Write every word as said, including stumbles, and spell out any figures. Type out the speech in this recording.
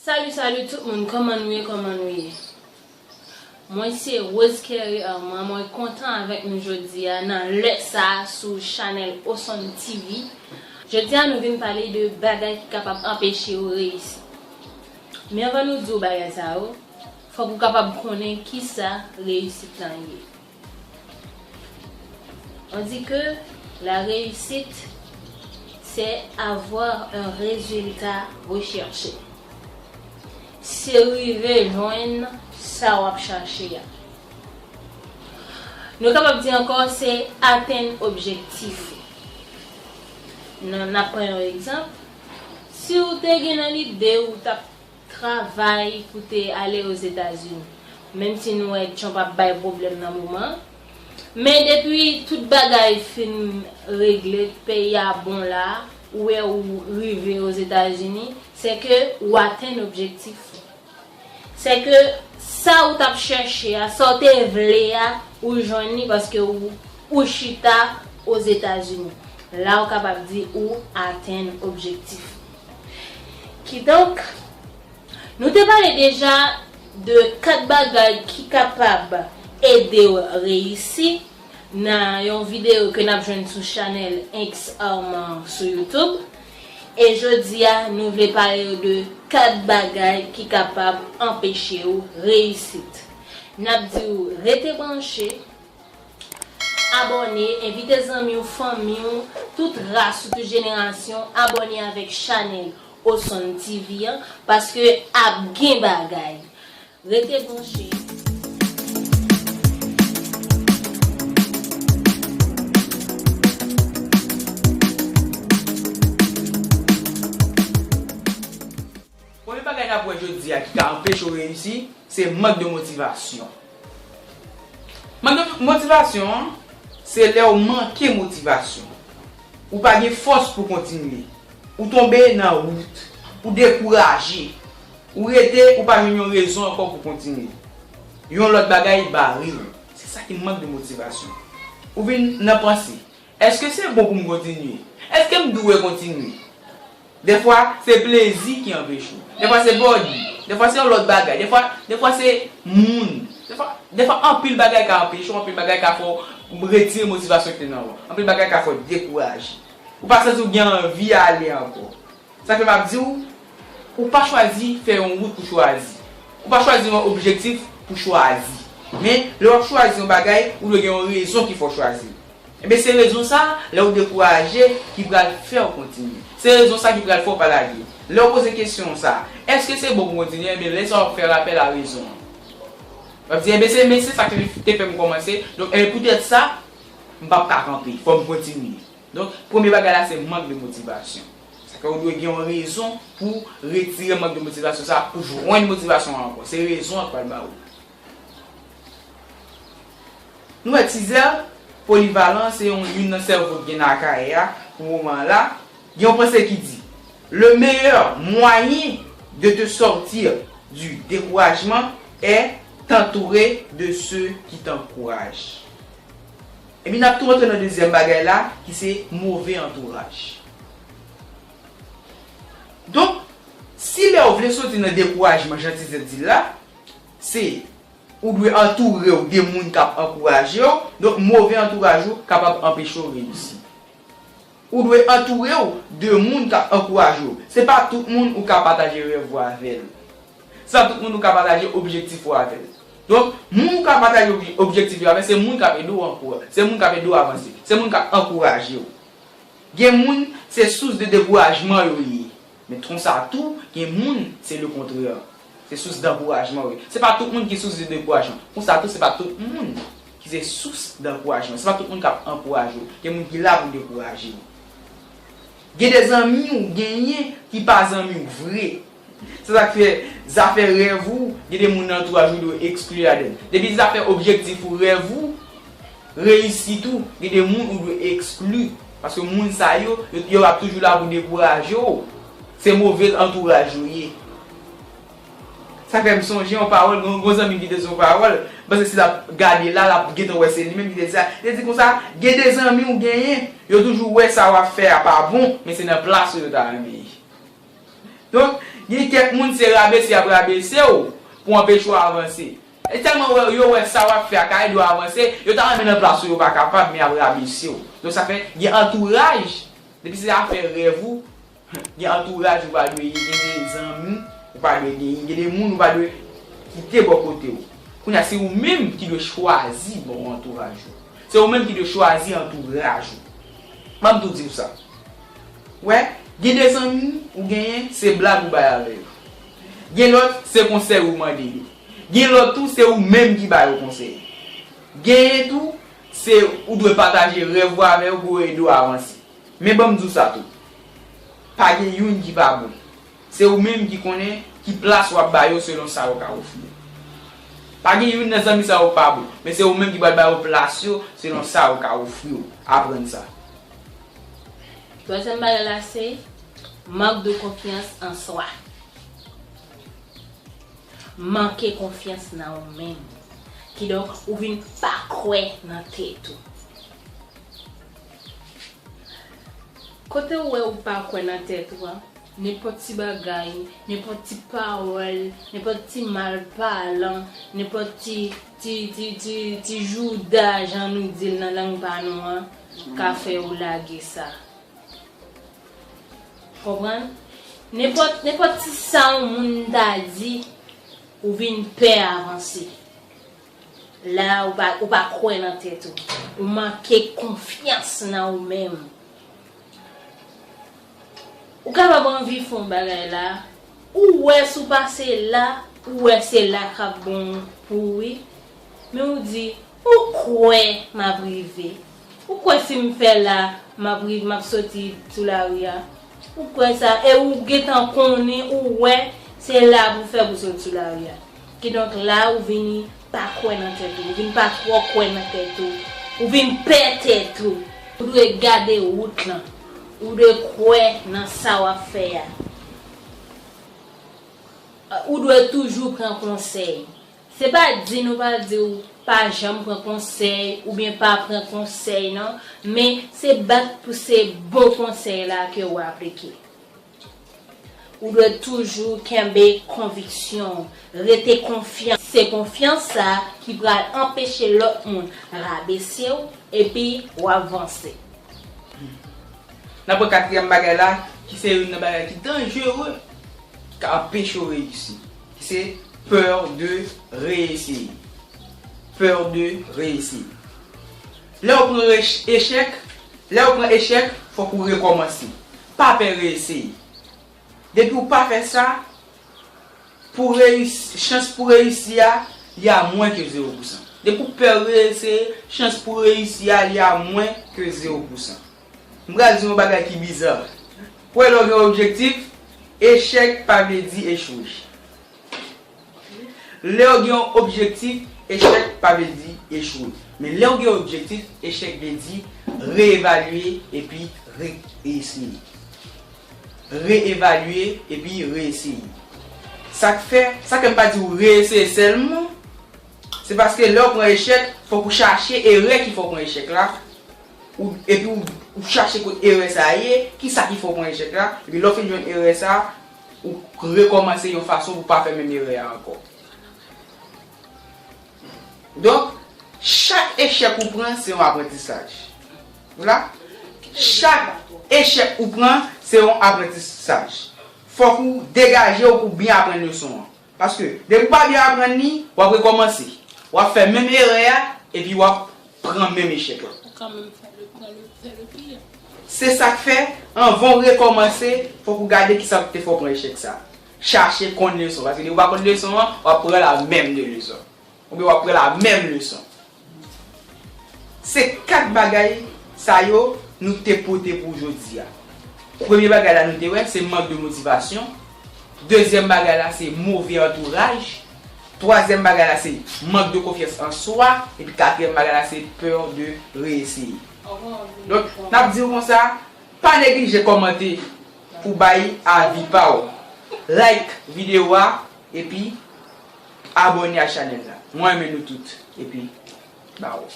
Salut, salut tout moun, kòman nou ye, kòman nou ye? Mwen se Rose Kerry Armand, mwen kontan avèk nou jodi a nan lè sa a sou chanèl Oson T V. Jodi a nou vin pale de bagay ki kapab anpeche w reyisi. Men anvan nou di w bagay sa yo, fòk ou kapab konnen kisa reyisit lan ye. On dit que la réussite, c'est avoir un résultat recherché. Se rive jwenn sa w ap chache a. Nou kapab di ankò, se atenn objektif ou. Nan, n ap pran yon egzanp. Si w te gen nan lide ou t ap travay pou te ale Ozetazini, menm si nou wè Trump ap bay pwoblèm nan moman an. Men depi tout bagay fin regle, peyi a bon la, ou wè ou rive Ozetazini, se ke ou atenn objektif ou. Se ke sa ou t ap chèche a, sa w te vle a, ou jwenn li paske ou, ou chita Ozetazini. La ou kapab di ou atenn objektif. Kidonk, nou te pale deja de kat bagay ki kapab ede w reyisi nan yon videyo ke n ap jwenn sou chanèl X Armand sou YouTube. E jodi a, nou vle pale w de kat bagay ki kapab anpeche w reyisit. N ap di w rete branche, abòne, envite zanmi w, fanmi w, tout ras ou, tout jenerasyon, abòne avèk chanèl Oson T V an, paske ap gen bagay. Rete branche. Premye bagay n ap wè jodi a ki ka anpeche w reyisi, se mank de motivasyon. Mank de motivasyon an, se lè w manke motivasyon. Ou pa gen fòs pou kontinye. Ou tonbe nan wout. Ou dekouraje. Ou rete, ou pa jwenn yon rezon ankò pou kontinye. Yon lòt bagay bare w. Se sa ki mank de motivasyon. Ou vin nan panse, èske se bon pou m kontinye? Èske m dwe kontinye? Dèfwa, se plezi ki anpeche w. Dèfwa, se bòdi. Dèfwa, se yon lòt bagay. Dèfwa, dèfwa se moun. Dèfwa, dèfwa, anpil bagay ka anpeche w, anpil bagay ka fè w retire motivasyon ki te nan ou. Anpil bagay ka fè w dekouraje. Ou pa santi w gen anvi ale ankò. Sa fè m ap di w, ou pa chwazi fè yon wout pou chwazi. Ou pa chwazi yon objektif pou chwazi. Men, lè w ap chwazi yon bagay, ou dwe gen yon rezon ki fè w chwazi l. Ebyen, se rezon sa a, lè w dekouraje, ki pral fè w kontinye. Se rezon sa a ki pral fè w pa lage. Lè w poze kesyon sa a, èske se bon pou m kontinye? Ebyen, lè sa a w ap fè rapèl a rezon an. W ap di, ebyen, se, men se sa ki te fè m kòmanse. Donk, ebyen, poutèt sa, m p ap ka kanpe. Fò m kontinye. Donk, premye bagay la, se mank de motivasyon. Sa fè ou dwe gen yon rezon pou retire mank de motivasyon sa a, pou jwenn motivasyon an ankò. Se rezon an k pral ba ou. Nou wè tizè polivalan se yon, youn nan sèvo k gen nan Akayè a pou moman an la. Gen yon panse ki di, le meilleur moyen de te sortir du découragement est t'entourer de ceux qui t'encouragent. Epi n ap tou antre nan dezyèm bagay la, ki se move antouraj. Donk, si lè w vle soti nan dekourajman, jan tizè di l la, se ou dwe antoure w de moun k ap ankouraje w, donk move antouraj ou kapab anpeche w reyisi. Ou dwe antoure w de moun k ap ankouraje w. Se pa tout moun ou ka pataje rèv ou avè l. Se pa tout moun ou ka pataje objektif ou avè l. Donk, moun ou ka pataje obje-, objektif yo avè l, se moun k ap ede w ankou-, se moun k ap ede w avanse, se moun k ap ankouraje w. Gen moun, se sous de dekourajman yo ye. Men konsa tou, gen moun, se lekontrè. Se sous dankourajman yo ye. Se pa tout moun ki sous de dekourajman. Konsa tou, se pa tout moun ki se sous dankourajman. Se pa tout moun k ap ankouraje w. Gen moun ki la pou dekouraje w. Gen de zanmi w genyen ki pa zanmi w vre. Se sa k fè zafè rèv ou, gen de moun nan antouraj ou dwe ekskli ladan l. Depi zafè objektif ou, rèv ou, reyisit ou, gen de moun ou dwe ekskli. Paske moun sa yo, yo, yo ap toujou la pou dekouraje w. Se move antouraj yo ye. Sa fè m sonje yon pawòl, yon gwo zanmi m kite sou yon pawòl, m panse si l ap gade la, l ap gentan wè se li menm ki te di sa. Li te di konsa, gen de zanmi w genyen, yo toujou wè sa w ap fè a pa bon, men se nan plas ou yo ta renmen ye. Donk, gen kèk moun se rabese y ap rabese w pou anpeche w avanse. E tèlman wè, yo wè sa w ap fè a ka ede w avanse, yo ta renmen nan plas ou, yo pa kapab, men y ap rabese w. Donk sa fè, gen antouraj, depi se afè rèv ou, gen antouraj ou pa dwe ye, gen de zanmi ou pa dwe genyen, gen de moun ou pa dwe kite bò kote w. Kounye a, se ou menm ki dwe chwazi bon antouraj ou. Se ou menm ki dwe chwazi antouraj ou. Ban m tou di w sa. Wè, gen de zanmi ou genyen, se blag ou bay avè yo. Gen lòt, se konsèy ou mande yo. Gen lòt tou, se ou menm ki ba yo konsèy. Genyen tou, se ou dwe pataje rèv ou avè yo pou yo ede w avanse. Men ban m di w sa tou. Pa gen youn ki pa bon. Se ou menm ki konnen ki plas w ap ba yo selon sa yo ka ofri w. Pa gen youn nan zanmi sa yo k pa bon, men se ou menm ki pral ba yo plas yo selon sa yo ka ofri w. Aprann sa. Twazyèm bagay la se mank de konfyans an swa. Manke konfyans nan ou menm. Kidonk, ou vin pa kwè nan tèt ou. Kote ou wè ou pa kwè nan tèt ou a, nenpòt ti bagay, nenpòt ti pawòl, nenpòt ti mal palan, nenpòt ti, ti, ti, ti, ti jouda, jan nou di l nan lang pa nou an, ka fè ou lage sa. Konprann? Nenpòt, nenpòt ti sa yon moun ta di, ou vin pè avanse. La, ou pa, ou pa kwè nan tèt ou. Ou manke konfyans nan ou menm. Ou kapab anvi fè yon bagay la, ou wè si w pase la, ou wè se la k ap bon pou ou wi. Men ou di, ou kwè m ap rive. Ou kwè si m fè la, m ap rive, m ap soti sou lari a. Ou kwè sa, e ou gentan konnen, ou wè, se la pou fè pou sot sou lari a. Kidonk la, ou vini pa kwè nan tèt ou, ou vin pa twò kwè nan tèt ou, ou vin pè tèt ou. Ou dwe gade wout lan, ou dwe kwè nan sa w ap fè a. Ou dwe toujou pran konsèy. Se pa di nou pa di w pa janm pran konsèy oubyen pa pran konsèy non, men se bat pou se bon konsèy la ke w aplike. Ou dwe toujou kenbe konviksyon w, rete konfyan. Se konfyans sa a ki pral anpeche lòt moun rabese w epi w ap vanse. N ap pran katriyèm bagay la, ki se youn nan bagay ki danjere, ki ka anpeche w reyisi, ki se peur de réessayer. Peur de réessayer. Lè w pran rech-, echèk, lè w pran echèk, fòk ou rekòmanse. Pa pè reeseye. Depi w pa fè sa, pou reyis-, chans pou reyisi a, li a mwen ke zewo pousan. Depi w pè reeseye, chans pou reyisi a, li a mwen ke zewo pousan. M pral di yon bagay ki biza. Ou wè lè w gen objektif, echèk pa vle di echwe. Lè w gen yon objektif, echèk pa vle di echwe. Men lè w gen objektif, echèk vle di reevalye epi reeseye. Reevalye epi reeseye. Sa k fè, sa k fè m pa di w reeseye sèlman, se paske lè w pran echèk, fòk ou chache erè ki fè w pran echèk la, ou, epi ou, ou chache kot erè sa a ye, ki sa ki fè w pran echèk la, epi lè w fin jwenn erè sa a, ou rekòmanse yon fason pou w pa fè menm erè a ankò. Donk, chak echèk ou pran, se yon aprantisaj. Vwala. Chak echèk ou pran, se yon aprantisaj. Fòk ou degaje w pou w byen aprann leson an. Paske, depi w pa byen aprann li, w ap rekòmanse. W ap fè menm erè a, epi w ap pran menm echèk la. Ou kanmenm fè le, pran le, fè le pi. Se sa k fè, anvan w rekòmanse, fòk ou gade kisa k te fè w pran echèk sa. Chache konn leson, paske depi w pa konn leson an, w ap pran la menm de leson. Oubyen w ap pran la menm leson. Se kat bagay sa yo nou te pote pou jodi a. Premye bagay la nou te wè, se mank de motivasyon. Dezyèm bagay la, se move antouraj. Twazyèm bagay la, se mank de konfyans an swa. Epi katriyèm bagay la, se peur de réessayer. Donk, n ap di w konsa, pa neglije kòmante pou bay avi pa w. Like videyo a, epi abòne a chanèl la. Mwen renmen nou tout, epi baww.